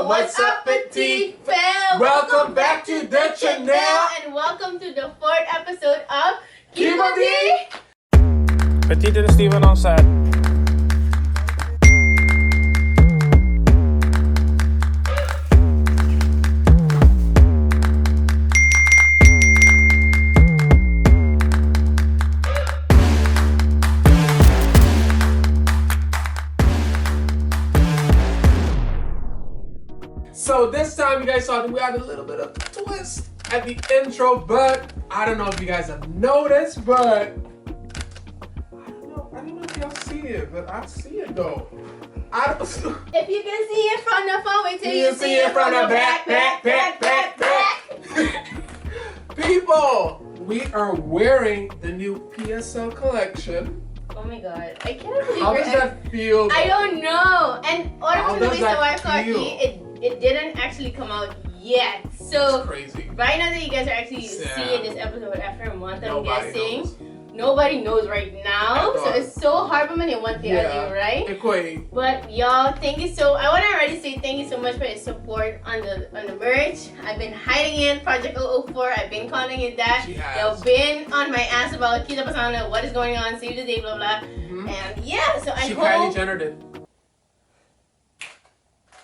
What's up, Petit Fam? Welcome back to the channel. And welcome to the fourth episode of Kibo Di. Petit and Steven on set. So this time you guys saw that we had a little bit of twist at the intro, but I don't know if you guys have noticed, but I don't know. I don't know if y'all see it, but I see it though. I don't. If you can see it from the phone, wait till You see it from the back, back, back, back, back. People, we are wearing the new PSL collection. Oh my god, I cannot believe How we're does that feel? I don't know. And How order does to release that the feel? it didn't actually come out yet. So It's crazy. right now that you guys are actually Yeah. seeing this episode after a month, I'm Nobody guessing. knows. Nobody knows right now. At So all. it's so hard for me to want the Yeah. idea, right? Equate. But y'all, thank you so. I want to already say thank you so much for your support on the merch. I've been hiding it, Project 004. I've been calling it that. She has. Y'all been on my ass about Kita Pasana, what is going on, save the day, blah blah. Mhm. And yeah, so I She Kylie hope Jenner did.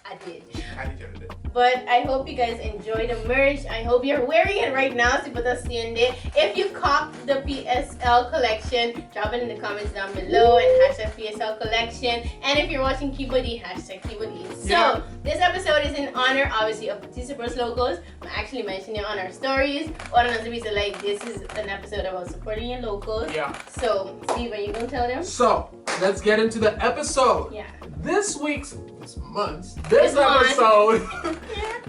I did. She Kylie Jenner did. But I hope you guys enjoy the merch. I hope you're wearing it right now. Si bo ta siente. If you copped the PSL collection, drop it in the comments down below and hashtag PSL collection. And if you're watching Kibodi, hashtag Kibodi. So Yeah. this episode is in honor, obviously, of Petit Bros locals. I'm actually mentioning it on our stories. Ora nos bisa like this is an episode about supporting your locals. Yeah. So Steven, you gonna tell them? So let's get into the episode. Yeah. This week's, this month's, this, This month. episode,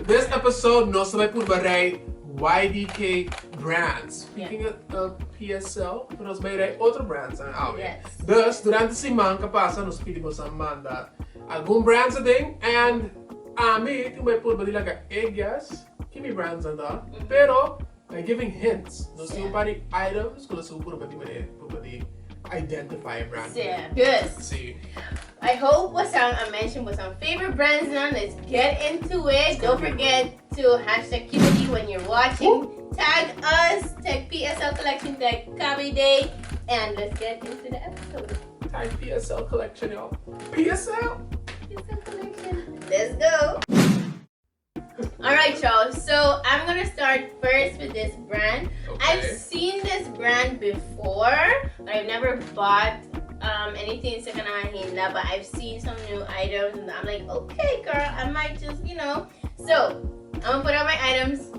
this episode, nos ta bai purba rei YDK brands. Speaking of PSL, nos ta bai rei otro brands nan awe. Yes. Dus, durante siman ku a pasa, nos a pidi boso manda algun brands aden, and ami tin bai purba di laga e guess ki mi brands nan ta, pero by giving hints. Nos tin un par di items ku nos tin purba di manera purba di identify e brand. Sí. Good. Sí. I hope boso a mention boso favorite brands now. Let's get into it. Don't forget to hashtag Kibodi when you're watching. Tag us, tag PSL Collection, tag Kabe Day, and let's get into the episode. Tag PSL Collection, y'all. PSL? PSL Collection. Let's go. All right, y'all. So I'm gonna start first with this brand. Okay. I've seen this brand before, but I've never bought anything second hand, but I've seen some new items and I'm like, okay, girl, I might just, you know. So I'm gonna put on my items.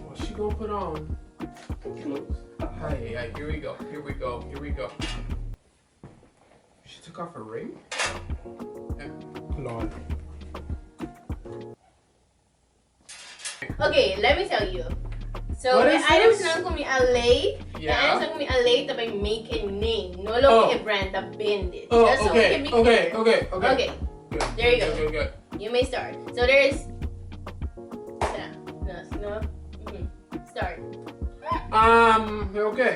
What's she gonna put on? Hi, hi, here we go, here we go, here we go. She took off her ring? Lol. Okay, let me tell you. So What the is items this? nan ku mi a lay, the Yeah. items nan ku mi a lay ta by make and name. No loke Oh. e brand ta bende. Oh, Just so we okay, can be okay, clear. okay, okay. Okay, Good, There you good, go. Good, good, you may start. So there is yeah, no, no. Start. Okay.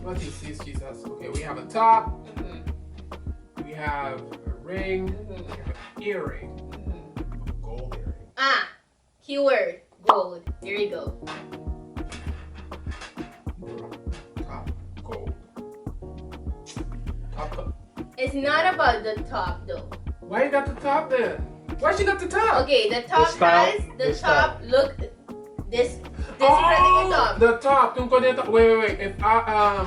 What is this, Jesus? Okay, we have a top, we have a ring, we have an earring, a gold earring. Ah, keyword gold. There you go. Top gold. Top gold. It's not about the top though. Why you got the top then? Why she got the top? Okay, the top The style, has the, the top. style. Look, this Oh, is the top. the top. Don't go there. Wait, wait, wait. If I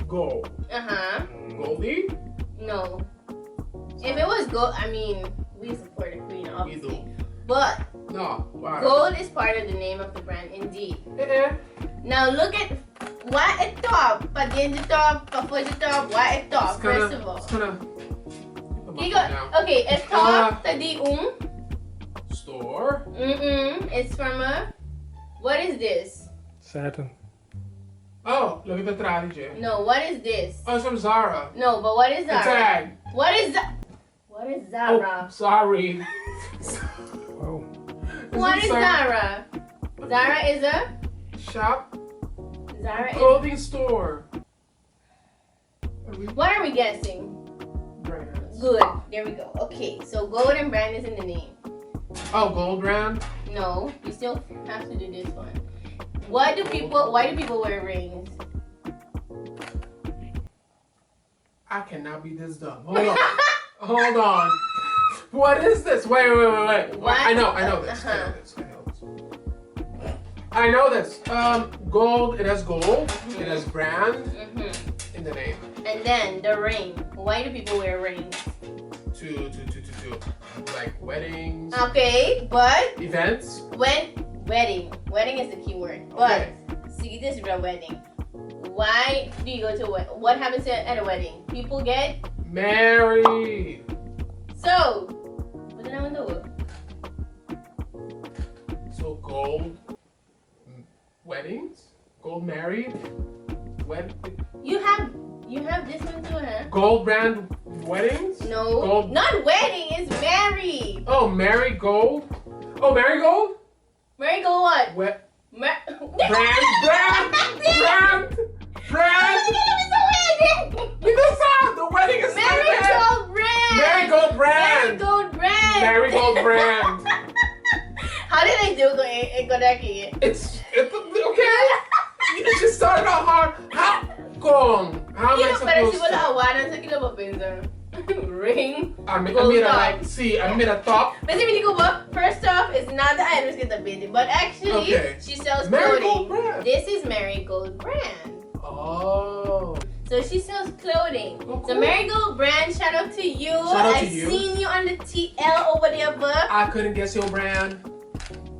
gold, Uh huh. Goldie. No. If it was gold, I mean, we support the queen, We do. obviously. But No. Why? gold is part of the name of the brand, indeed. Eh, eh. Now look at why a top, but then the top, before the top, why a top? It's kinda, First of all, It's kinda. you got okay. A top, ta di un. Store. It's from a. What is this? Saturn. Oh, look at the traje. No, what is this? Oh, it's from Zara. No, but what is The Zara? tag. What is that? What is Zara? Oh, sorry. Wow. What is Zara? Zara is a Shop. Zara is. Clothing store. Are we What are we guessing? brand? Good. There we go. Okay, so gold and brand is in the name. Oh, gold brand? No, you still have to do this one. What do people? Why do people wear rings? I cannot be this dumb. Hold on. Hold on. What is this? Wait, wait, wait, wait. What? I know this. I know this. I know this. I know this. Gold, it has gold. It has brand in the name. And then the ring. Why do people wear rings? To like weddings, Okay, but events. when wedding, wedding is the key word. But Okay. see, this is a wedding. Why do you go to a wedding? What happens at a wedding? People get Married. so. What did I want to do? So gold weddings, gold married, wed You have this one too, huh? Gold brand weddings. No, Gold. not wedding. It's married. Oh, marigold. Oh, marigold. Marigold what? Wet brand, brand, brand, brand. Because the wedding is Marigold brand. Marigold brand. Marigold brand. Marigold brand. How did I do it? It It's okay. It just started out hard. How? Con. How am I Pero si supposed to? bo awara sa kilo ba pensa? Ring. I mean, I Gold made a top. like, see, I made a top. But si ko ba, first off, it's not the items get the baby, but actually, she sells Marigold clothing. brand. This is Marigold brand. Oh. So she sells clothing. Oh, So cool. Marigold brand, shout out to you. Shout out to I you. seen you on the TL over there, but I couldn't guess your brand.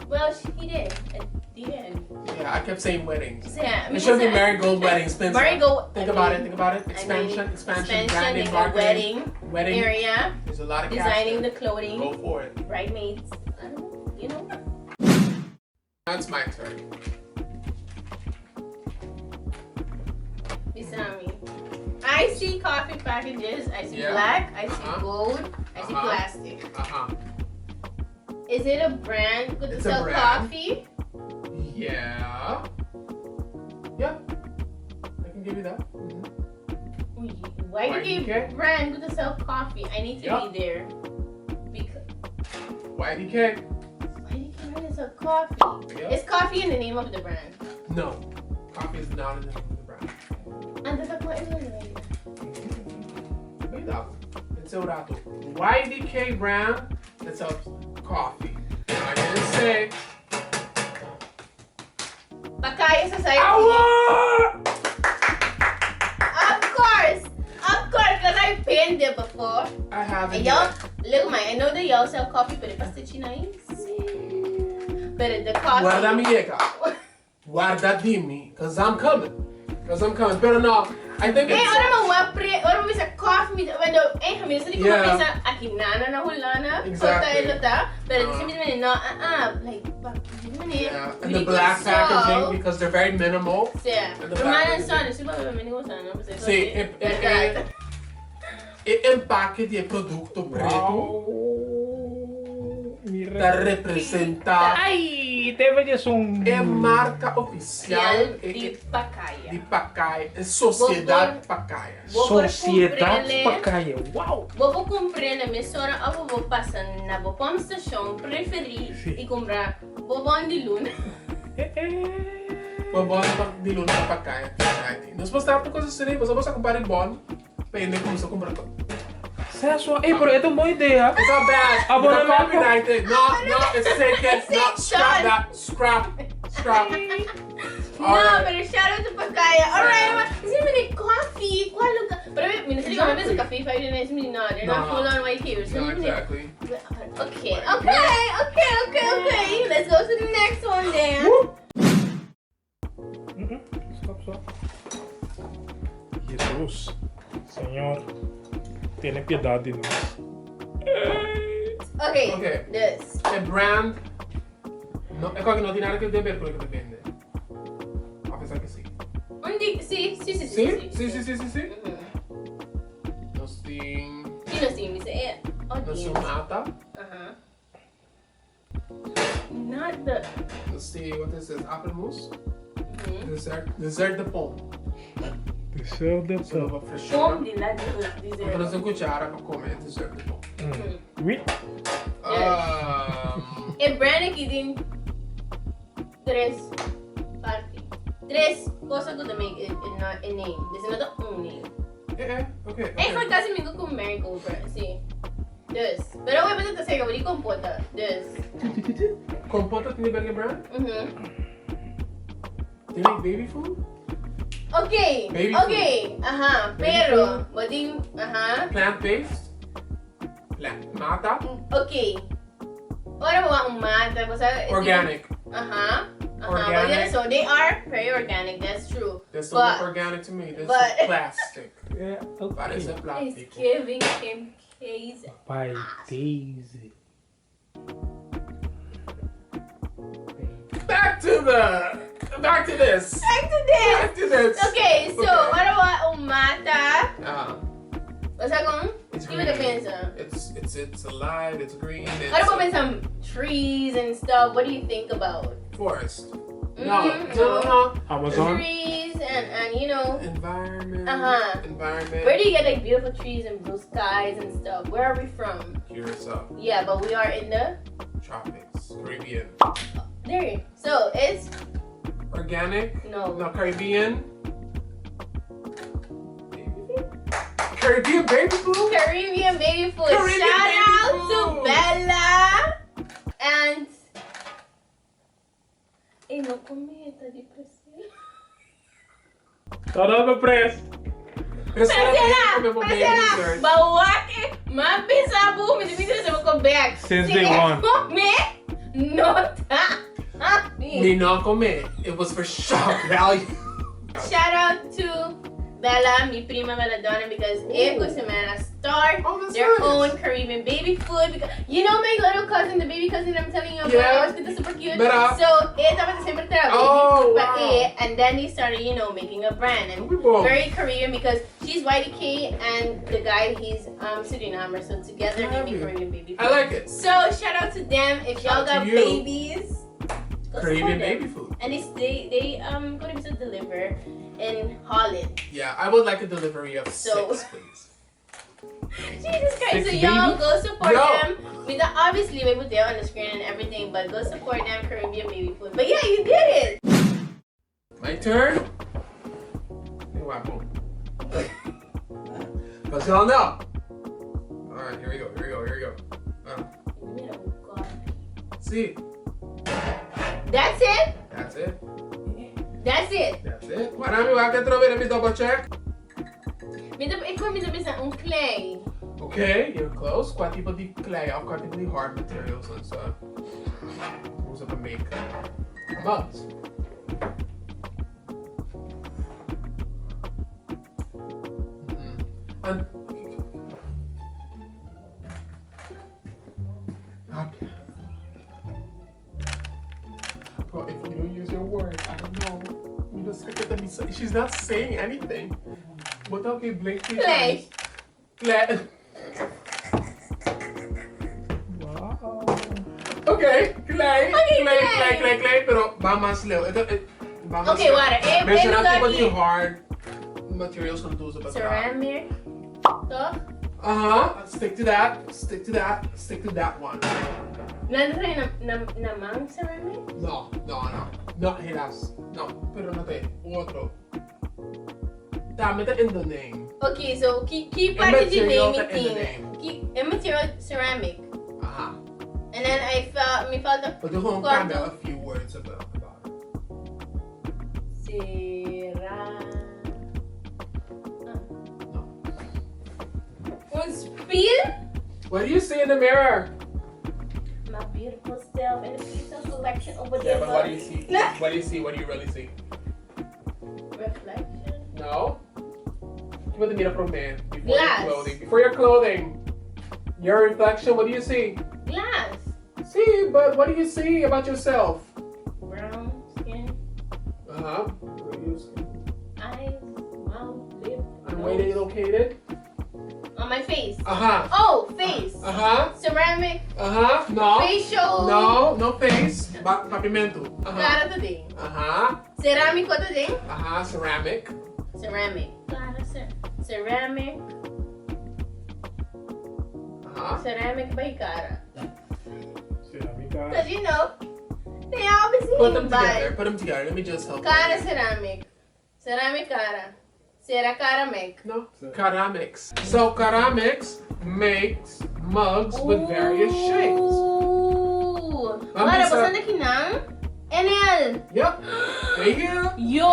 Well, she did at the end. Yeah, I kept saying weddings. So, yeah, It should be Marigold Weddings. Spencer. Marigold. Think I about mean, it. Think about it. I mean, Expansion, expansion, expansion, branding, like a marketing, wedding wedding. area, There's a lot of cash designing there. the clothing, Go for it. bridesmaids. I don't know. That's my turn. Bisami. I see coffee packages. I see black. I see gold. I see plastic. Is it a brand? Could It's a sell brand. coffee? Yeah. Yeah. I can give you that. Why do you YDK? brand could sell coffee? I need to be there. Because YDK. YDK brand sell coffee? Yeah. Is coffee in the name of the brand? No. Coffee is not in the name of the brand. And the point is already. Cuidado. It's un rato. YDK brand that sells coffee. I didn't say. Pacaya Society. Awa! Of course! Of course, because I've been there before. I haven't. And y'all, look, man, I know that y'all sell coffee, but it nice. But the coffee. Guarda mi yega. Guarda di mi, because I'm coming. Because I'm coming. Pero no, I think Hey, it's. ora mi wak ora mi sa coffee, mi when the eh, mi sa di ko sa akinana na hulana. Kota pero this mi no, like, Yeah, and the black packaging because they're very minimal. Yeah. And the black packaging. Si, e empaque di produkto preto Wow. Mi ta representá Ai, debe un. e marka ofisial Di Pacaya. di Pacaya, e Sosiedat Pacaya. Bo por Sociedad cumprele- Pacaya. Wow. Bo por kumpra na mesora òf bo pasa na bo pump station preferí i kumpra bobon di luna. Eh, eh. Bobon di luna pa Pacaya. Nos por start kos asina, bo sa kumpra bon, pende kuminsá kumpra. Seso, eh, pero esta es una buena idea. It's not bad. Ah, bueno, It's no. copyrighted. No, no, it's taken. No, scrap that. Scrap. Scrap. No, Alright. pero shout out to Pacaya. Alright, is it many coffee? Kual lugar? Pero mi no sé cómo me café 5 minutes. No, they're not No. full on white here. So No, exactly. Okay. Let's go to the next one then. Woo! Stop, stop. Jesús, Señor, tiene piedad de nos. Okay, this. E brand. No, e no tin nada di haber ku loke ta bende. Apesar ku si. Unda, si. Si? Si. Nos tin. Si, nos tin, dice, Nos audience. mata. Not the. Let's see, what is this? Apple mousse? Mhm. Dessert, dessert de pomme. Dessert de Solo pom. pa freshura. Pom di la dessert. Anto nos tin cuchara pa come e dessert de pom. Wit. Um, E brand aki tin tres parti. Tres cosa ku ta make e, e, no, e name. Dese no ta un name. eh, eh, ok, ok. Eigenlijk kasi mi ku marigold brand, si. Dus. Pero we ta sega, di compota. Dus. Compota tin di Belgian brand? Mhm. They make baby food? Ok, Baby ok, aha, Baby pero, food. bo tin, aha, Plant based? Plant. Mata? ok. Ora bo wak un mata, bo sa. Organic. Aha, aha, bo Organic. tin so they are very organic, that's true. This don't But- look organic to me. This but- is plastic. Yeah, okay. Parece It's plástico. giving Kim K's. By Daisy. Back to the. Back to this. Back to this. Back to this. Okay, so Okay. ora bo wak un mata, bo sa kon? It's Ki bo ta green. pensa? It's alive. It's green. It's Ora bo pensa trees and stuff, what do you think about? forest. No, no, no, no. Amazon. Trees and you know, Environment. Environment. Where do you get like beautiful trees and blue skies and stuff? Where are we from? Curacao, Yeah, but we are in the tropics, Caribbean. there. So it's Organic. no. No Caribbean. Baby food? Caribbean baby food. Caribbean baby food. Caribbean Shout baby out food. to Bella and Ey, no come esta di Priscilla. Todo press. Priscilla, Priscilla, come Priscilla, bawake, ma bisa bu, mi ti se go back. Since Si day e one. Come, no ta. Me no come. It was for shock value. Shout out to Bella, mi prima Bella Donna, because e customer start Oh, that's their nice. own Caribbean baby food. Because you know my little cousin, the baby cousin I'm telling you about, Yeah. it's super cute. Bella. So e tabata semper traha baby Oh, food pa wow. e, and then they started, you know, making a brand and Muy bon. very Caribbean because she's YDK and the guy he's Surinamer, so together they make Love it. Caribbean baby food. I like it. So shout out to them if Shout y'all out to got you. babies. Go support Caribbean them. baby food. And it's, they going to deliver in Holland. Yeah, I would like a delivery of So- six, please. Jesus Christ. Six So y'all babies? go support Yo. them. We not obviously we put them on the screen and everything, but go support them Caribbean baby food. But yeah, you did it. My turn. Hey, wow, boom. Because y'all know. All right, here we go. Here we go. Here we go. See, That's it. that's it. That's it. That's it. Guarda mi wak atrobe, let me double check. Mi ta ik kom mi ta bisa un clay. Okay, you're close. Kua tipo di clay of kua tipo di hard materials and so. Usa pa make mugs. And okay. Bro, if you don't use your words, I don't know. You just look at them. She's not saying anything. But okay, blink three Clay. times. Clay. Wow. Okay, clay, Okay, clay, clay. clay, clay, clay, pero va mas leu. Ito, eh, va mas Okay, leu. water. Eh, Mencionaste eh, tipo de lugar hard materials ku ta usa pa traha. Ceramic. Toch? Uh-huh. Stick to that. Stick to that. Stick to that one. Nan ta na na na mang ceramic? No. No, helaas. No, pero no te. Otro. Dame ta in the name. Okay, so ki ki E parte di material name ta in the thing. name. Ki e material ceramic. Aha. And then I felt mi falta But gewoon Cuanto? cambia a few words about it. Cera. No. Un spiel? What do you see in the mirror? My beautiful self and the beautiful collection over Yeah, there. but what do you see? What do you see? What do you really see? Reflection. No. Ki bo ta mira prome before Glass. your clothing. Before your clothing. Your reflection, what do you see? Glass. See, but what do you see about yourself? Brown skin, What do you see? eyes, mouth, lip. And where they nose. located? On my face. Oh, face. Ceramic. No. Facial. No, no face. Papiamento. Cara ta den. Aha. Ceramico ta den. Aha, ceramic. Ceramic. Cara ceramic. Aha. Ceramic by cara. Ceramica. Because you know, they always Put them together. Put them together. Let me just help. Cara ceramic. Ceramic cara. Cera cara make. No. Ceramics. So ceramics makes mugs with various shapes. Ooh. Mami, Mara, sa- basta na kinang? NL. Yep. Thank you. Yo!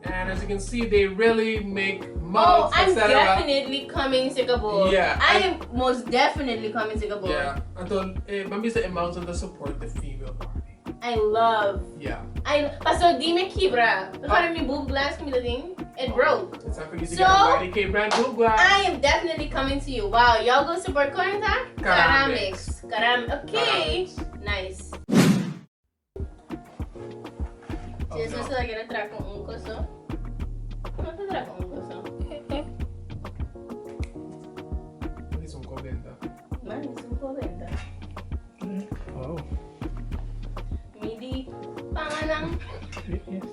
And as you can see, they really make Oh, mugs, I'm etc. definitely coming to Gabon. Yeah, I am most definitely coming to Gabon. Yeah. Anto, ban bisa e mugs to support the female body. I love. Yeah. I paso di mi a kibra. Para mi boob glass ku mi ta tin, it broke. It's time for you to So, get a YDK brand boob glass. I am definitely coming to you. Wow, y'all go support Cornta? Ceramics. Karam. Okay. Ceramics. Nice. Oh, Si no. eso se la traer con un coso. No te trae con un coso. This one called Linda. Man, es un joventa. Wow. Mi di pangalang.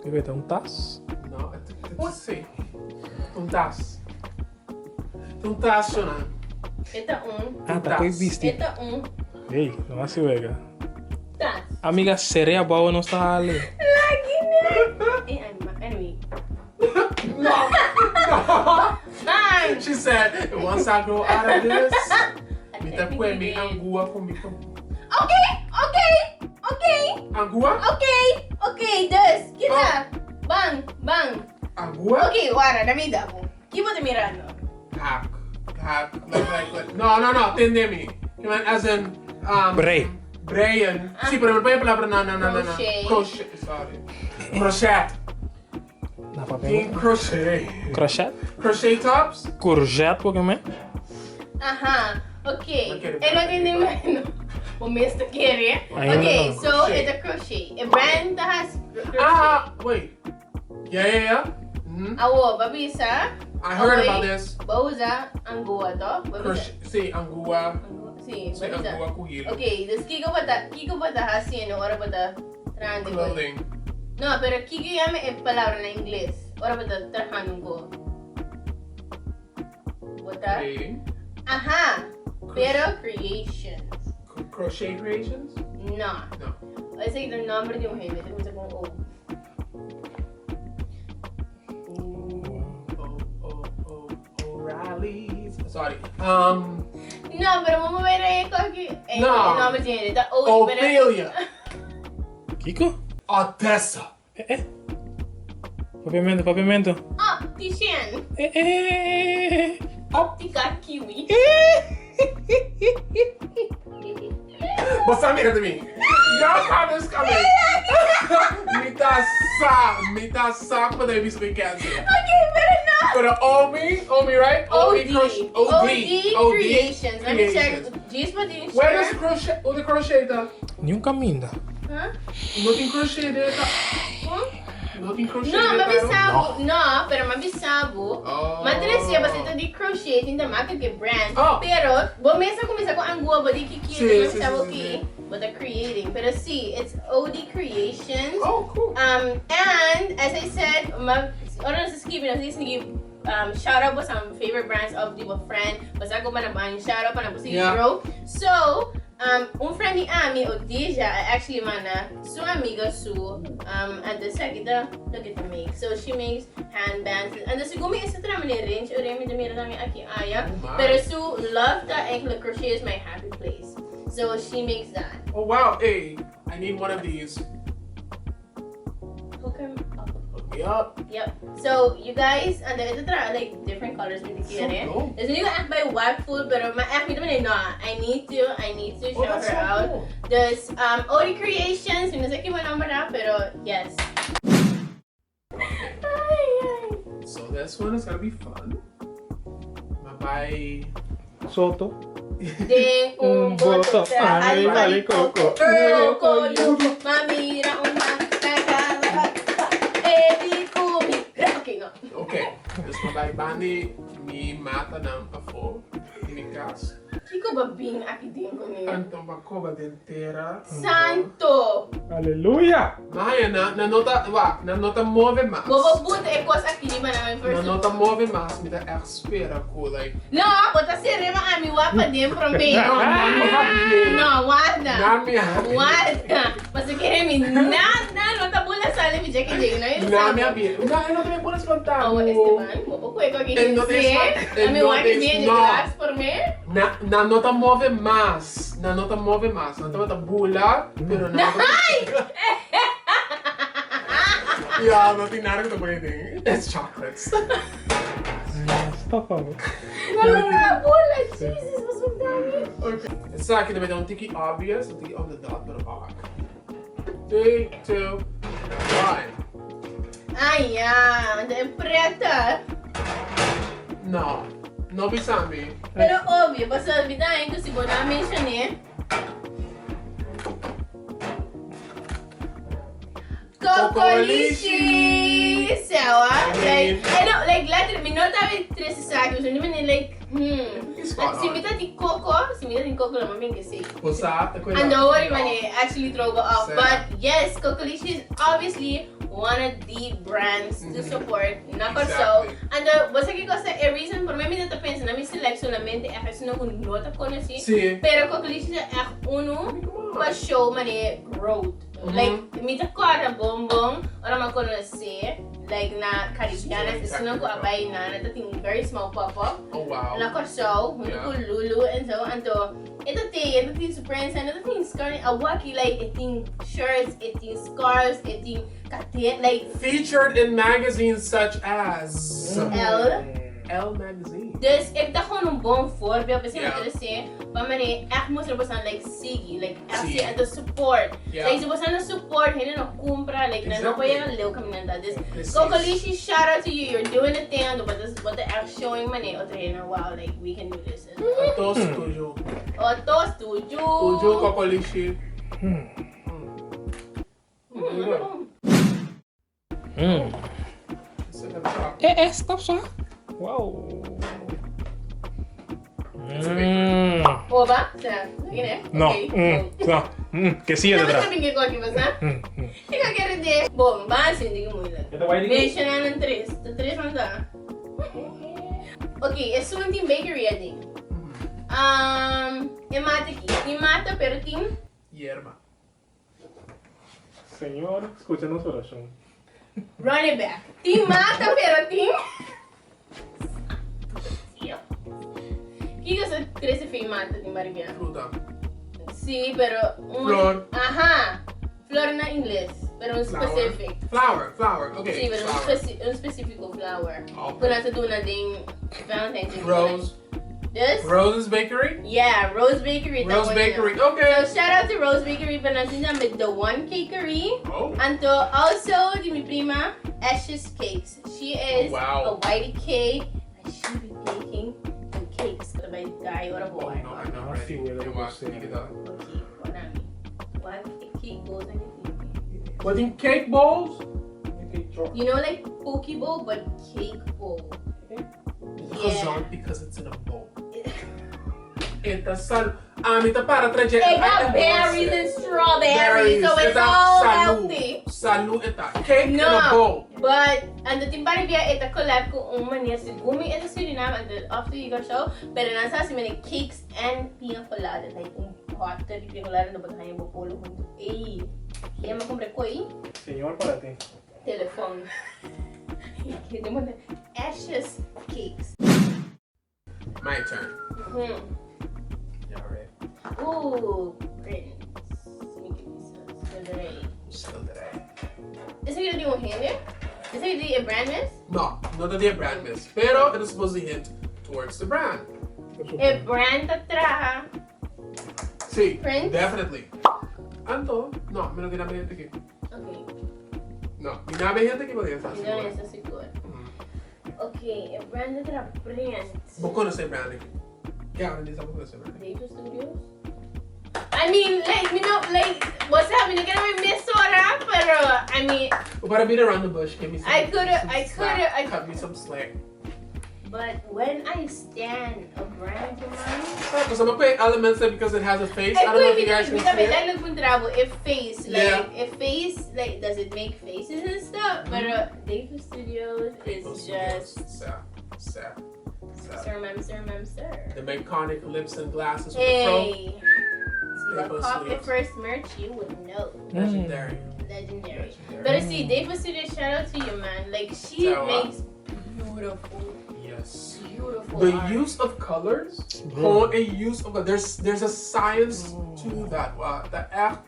Kiko ta un tas? No, it's si. Un tas. Un tas shona. E ta un. Ah, ta koi bisti. E ta un Hey, no hasi wega. tas. Amiga, serea bao no sta ale. Eh, anyway. No. No. Bang! She said, once I grow out of this, I mi ta pue mi technically did. angua ku mi Okay, okay, okay, Angua? okay, okay, dus, kita. Bang, bang. Angua? Okay, wara, na mi dabo. Ki bo ta mirando? Hack. Hack. Like, like, like. No, no, no. Tende mi. You mean as in, Brei. Breien. Si, pero mi por palabra no, no, no, no, no. Crochet. Crochet. Sorry. Crochet. Na papel. Tin crochet. Crochet? Crochet tops? Courgette, porque me? Aha, ok. No quiere E no tin di Bo mes ta kere. Ainda Ok, no. so Crochet. e ta crochet. E brand ta has crochet. Ah, wait. Yeah, yeah, yeah. Awo, bo a bisa. I heard Away. about this. Bo usa angua to? Bo a bisa. Crochet. Si, angua. Angua. Si, Si, bo a bisa. angua ku hilo. Ok, dus kiko bo ta, kiko bo ta hasiendo ora bo ta trahando ku? Clothing. No, pero kiko yama e palabra na ingles ora bo ta trahando ku? Bo ta? Creating. Aha, pero creations. Crochet creations? No. No. Esei ta nomber di un hende, ta cuminsa con O. O, O, O, O'Reilly's. Sorry. No, pero vamos a ver ahí con que No. el nombre tiene está O, pero Ophelia. Kiko? Odessa. Eh, eh. Papiamento, papiamento. Ah, Tishan. Eh, eh. Optica Kiwi. Bo sa mira di mi. Y'all saw this coming. Mi ta sa, mi ta sa pa de biscuit cancer. Okay, pero no. Pero Omi, Omi, right? OD. Crochet, OD, OD OD Creations. Let me check. Creations. Gis pa din Where does crochet, unda crochet ta? Ni un caminda. Huh? No tin crochet den ta. Huh? No tin crochet No, den m'a ta. bisa bo. No, pero m'a bisa bo. Oh. M'a trece pasobra di crochet tin ta marca cu e brand. Oh. Pero bo mes a cuminsa cu angua bo di kiki Sí, bo sí, bisa sí, bo sí, ki sí. bo ta creating. Pero sí, it's OD Creations. Oh, cool. And as I said, m'a ora nos a skibi nos a sigui um, shout out bo some favorite brands of di bo friend. Basta cu pa nan ban shout out pa nan por sigui Yeah. grow. So, um, un friend di ami, Odeja, a actually manda su amiga su um, anto esaki ta loke ta make. So she makes handbands. Anto segun mi esta traha manera range ora mi ta mira tambe aki aya. Oh my. Pero su love ta eigenlijk crochet is my happy place. So she makes that. Oh wow, hey, I need one of these. Hook him up. Hook me up. Yep. So you guys, and then ito tra like different colors with the So kere. dope. There's nu echt bij white food, pero ma echt niet meneer no. I need to Oh, show that's her so out. cool. Dus Odi Creations, no sé qué nombre, pero yes. Ay, ay. So this one is gonna be fun. Bye bye. Soto. Den un boto, traha di coco. Coco yu, ma mira un ma, e di cumi. Ok, no. Ok, dus mi bai bandi mi matanan pafó di mi kas. Kiko bo bin aki den kuné? Anto bo a koba den tera. Santo! Aleluya! Maya, nan nan no ta, wak, nan no ta move mas. Bo bo buta e kos aki riba nan first. Nan no ta move mas, mi ta ègt spera ku like. No, bo ta ser'é ma ami wak paden promé. No, nan mi habié. No, warda. Nan mi habié. Warda. Pasobra kere mi nada no ta bula sali mi djeki djeki. No, yo Nan mi habié. No, e no ta bula spantá Oh, bo. Esteban, bo por koe koke E no ta hende. e Ami no wak ta dje no. glas promé. Na, nan no ta move mas. Nan no ta move mas. Nan tabata bula, pero nan no ta. Ya, no tin nada ku ta pone den. It's chocolates. Stop abo. No, no, no, bula, Jesus, bo spanta mi. Ok. Esaki ta beta un tiki obvious, un tiki on the dot, pero bak. 3, 2, 1. Ay, ya, anto e preta. No, no bisa mi. Pero obvio, pasobra mi ta haña ku si bo no a menshoné. Kokolishi! Sewa, like, I don't, like, letterlijk, mi no ta bin trese esaki, pasobra mi mende like, Spot Si on. mi ta tin koko, si mi ta tin koko lo mi bin kesey. Bo sa, ta koe And don't worry mane, actually throw bo off. Sa. But yes, Kokolishi is obviously one of the brands to support na Kòrsou. Exactly. Anto, bo sa kiko sa e reason por mi mi ta pensa na mi select solamente echt esun ku no ta konosí. Sí. Pero Kokolishi ta echt unu Come on. pa show mane growth. Like, mi ta kòrda bon bon ora mi a konosé like na Caribbean, esun ku a bai na nan ta tin un very small pop up. Oh wow. Na Kòrsou, huntu ku Lulu en zo. Anto, e ta tin, e ta tin su prensa, e no ta tin scarf. Awaki like e tin shirts, e tin scarves, e tin kater, like. Featured in magazines such as. Elle. Elle magazine. Dus e ta gewoon un bon voorbeeld, p'esei mi Yeah. ta disi, pa manera echt mustra boso like sigui, like echt Sí. si anto support. Yeah. Like si boso no support, hende no cumpra, like nan no por Exactly. yega leu caminanda. Dus Precies. Kokolishi, shout out to you, you're doing the thing, anto bo ta bo ta echt showing manera otro hende, wow, like we can do this. Atos tuyo. Atos tuyo. Tuyo Kokolishi. Eh, eh, stop sa. Wow. Mm. Oba, sa, gine? No, Okay. no. Que sigue Dapat detrás. sabi ko ki basta? Ikaw kere de. Bom, ba hindi ko muna. Ito why Mention na ng tres. The tres man ta. Okay, esun tin bakery ading. E mata ki. Tin mata pero tin Yerba. Señor, escúchanos oración. Run it back. Tin mata pero tin. Kiko sa crece fe mata tin baribiano? Fruta. Sí, pero un Flor. Ajá. Flor na ingles, pero un Flower. specific. Flower, flower. Okay. Sí, pero un, flower. speci un specifico flower. Okay. Ku nan ta duna den Valentine's Day. Rose. Dus? Rose's Bakery? Yeah, Rose Bakery. ta Rose bueno. Bakery. Okay. So shout out to Rose Bakery, pero nan tin tambe The One Cakery. Oh. Anto also di mi prima Ashes Cakes. She is Oh, wow. a whitey cake and she be baking the cakes. Ku ta bai die ora bo. Oh, no, I'm not Ah, ready. sí, güey, lo Yo que wak, sea. kita. Okay, wanami. What cake bowls and anything. What in cake bowls? You know like poke bowl but cake bowl. Gezond because it's in a bowl. E ta sal. Ami ta para traje. It got berries and strawberries, so it's all healthy. Salu e ta. Cake in a No, bowl. but anto tin pari bia e ta collab ku un manier segun mi e ta Suriname anto of to Igor show, pero nan sa hasi mene cakes and pina colada, like un pote di pina colada no bo ta haña bo polo huntu. Ey, ya mi a cumpra koe. Señor para ti. Telefon. Ashes cakes. My turn. Yeah, right. Ooh, prints. Mi ke bisa. Schilderij. Schilderij. Esaki ta di un hende? Esaki ta di e brand mes? No, no ta di e brand mes. Pero it is supposed to hint towards the brand. E brand ta traha. Sí, Prints? definitely. Anto, no, mi no tin nada hende aki. Ok. No, mi nada hende aki podría estar Mi no seguro. esta sigur. Ok, e brand ta traha prints. Bo conoce e brand aki. Gavin dice bo conoce e brand aki. Data Studios? I mean, like, mi no, like, what's up? Mi no quiero mi mesora, pero, I mean... Bo para beat around the bush, give me some I coulda, some I slack. coulda, I Cut me some slack. But when I stand a brand, man. Because I'm gonna put elements there because it has a face. I don't know if you guys can see it. it. puntra bo e face, like e face, like does it make faces and stuff? But Dave Studios is just Sir, sir, sir. Sir, ma'am, sir, ma'am, sir. The iconic lips and glasses with the fro. Hey. See, Dave the Studios. first merch, you would know. Legendary. Legendary. Legendary. But see, Dave Studios, shout out to you, man. Like she Shout out. makes beautiful, Yes. beautiful The art. use of colors, Bro. gewoon a use of there's a science to that. Wow, dat echt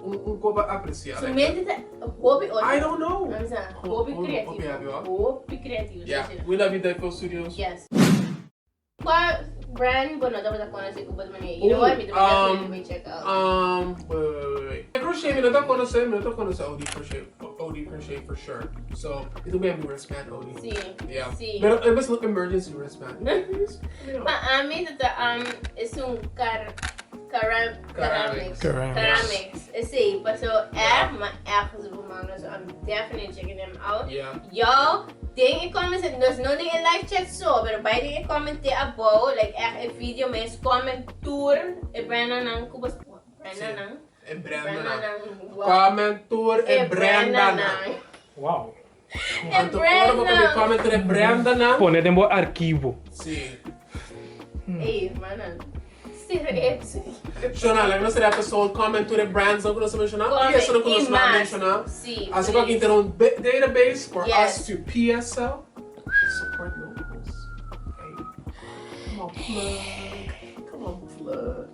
un un ko pa apreciar. Su mente ta hopi otro. I don't know. I'm saying, hopi Hopi creativo. happy, hoor. Hopi creativo. Yeah, we love you, Deadpool Studios. Yes. Cua brand bo no tabata conoce cu bo ta manera? You know what? Mi ta definitely check out. Wait, wait, wait, wait. Crochet, mi no ta conoce, mi no ta conoce OD Crochet, OD Crochet for sure. So, it'll be a wristband OD. Si. Yeah. Si. Pero it was emergency wristband. Pa ami ta es un car caram Ceramics. ceramics. Ceramics. Ceramics. Esey, paso erg, maar erg is man. So I'm definitely checking them out. Y'all, den e comments, dus no den e live chat so, pero bay den e comment te abou, like echt e video mes comment tur e brand nan cu bos Brenda nan. E Brenda nan. Nan. Wow. Comment tur e E Brenda nan. Wow. E Anto ora bo Brenda. comment tur e Brenda nan. Pone den bo archivo. Si. Ey, manan. Serieus. Shona, laga nos episode comment tur e brands nan cu nos a menciona. Y eso nan cu nos no a menciona. Si. Así cu aki tin un database for Yes. us to PSL. Support locals. Hey. Come on, plug. Come on, plug.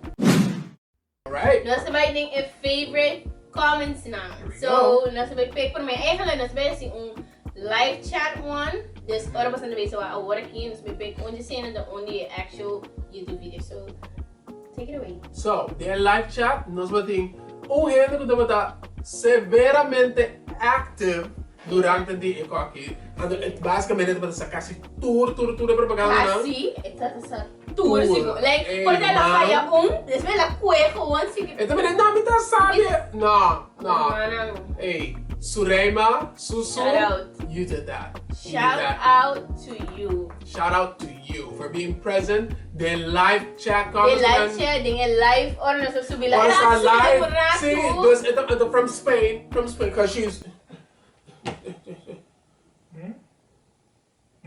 All right. Nos ta bay den e favorite comments nan. Here we So, nos ta bay pick por mi. Eigenlijk nos bay haci un live chat one. Dus ora boso ta bezig wak awor aki, nos bay pick un di esena dan un di e actual YouTube video. So, take it away. So, den e live chat nos bo tin un hende cu tabata severamente active durante di e coki. Anto e basicamente tabata sa casi tur tur tur e propaganda nan. Casi, e tabata sa tur Tur. sigur. Like, Ey, por ta el a man. faya un, despues el a cue gewoon sigui. E ta mira, no, mi ta sabi. No, no. Hermana. Ey, Sureima, Susu, Shout out. you did that. You did Shout that. out to you. Shout out to you for being present. Den live chat Den comments. live chat, den e live ora nos a subi la. Ora sa Subi la live. por rato. Sí, dus e ta, e ta from Spain, from Spain, because she's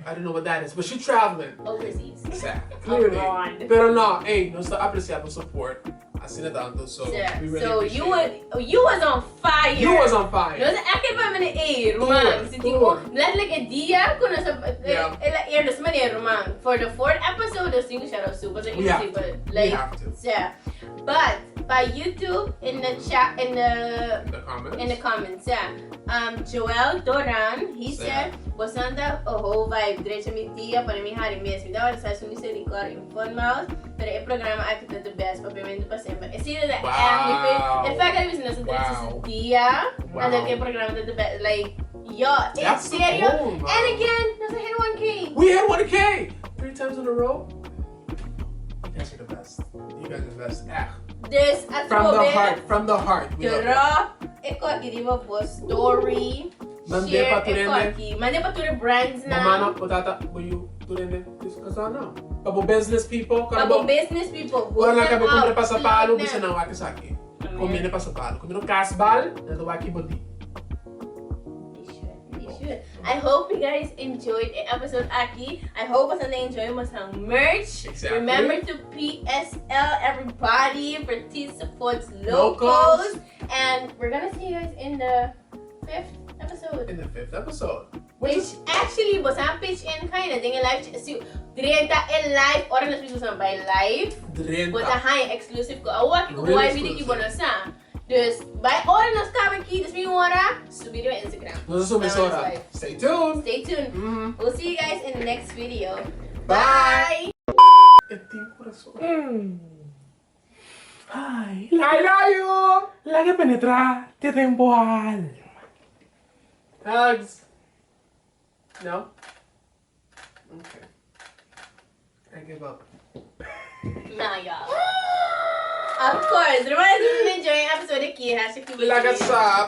I don't know what that is, but she traveling. Overseas. Sa, clearly. Abroad. Pero no, ey, nos ta aprecia bo support asina tanto, so Yeah. we really So appreciate you it. was, you was on fire. You was on fire. Nos a ke pa mene ey, Tour, ruman. Si tour. tipo, letterlijk e dia ku nos a Yeah. el a air dus meneer ruman. For the fourth episode, dus tin ku shout out super, so We have super, to. We like, have to. Yeah. But by YouTube in the chat, in the In the comments. In the comments, yeah. Joel Doran, he Say said, Bosan ta a whole vibe, drecha mi dia, pone mi hari mes. Mi tabata sa su misericordia in fun mouth, pero e programa aki ta the best, papiamentu pa semper. E si ta Wow. echt mi fe. E fact dat mi nos a drecha su Wow. dia, Wow. and e programa ta the best. Like, yo, in That's the serio. goal, man. And again, nos a hit 1K. We hit 1K! 3 times in a row. You guys are the best. You guys are the best. Echt. Dus, From the atrobe, heart, from the heart. We love you. Drop e koki riba bo story. Mande Share pa e tur hende. koki. Mande pa tur e brands Bo mama, nan. bo tata, bo yu, tur hende. Discuss on now. Pa bo business people, Pa bo business people. Ora Hook nan them kabe kumpra up. pasapalo, Plug bisa them. nan wak esaki. Amen. Komene pasapalo. Komene kasbal, nan ta wak bo di. They should. They should. I hope you guys enjoyed the episode aki. I hope boso enjoy boso merch. Exactly. Remember to PSL everybody for T supports Locals. locals. And we're gonna see you guys in the fifth episode. In the fifth episode. Which actually boso a pitch in kinda den e live si drenta e live ora nos bisa boso bay live. Drenta. Bo ta haña exclusive ku awor ki ku Really bo a bini ki bo exclusive. no sa. Dus bay ora nos kaba aki dus mi ora subi riba Instagram. Nos a subi Nos ora. live. Stay tuned. Stay tuned. We'll see you guys in the next video. Bye. Bye. E tin kurason. Ay, I love you. Laga penetra te den bo alma. Hugs. No? Okay. I give up. Nah, y'all. Of course. Remember to enjoy episode aki. Hashtag Laga sa.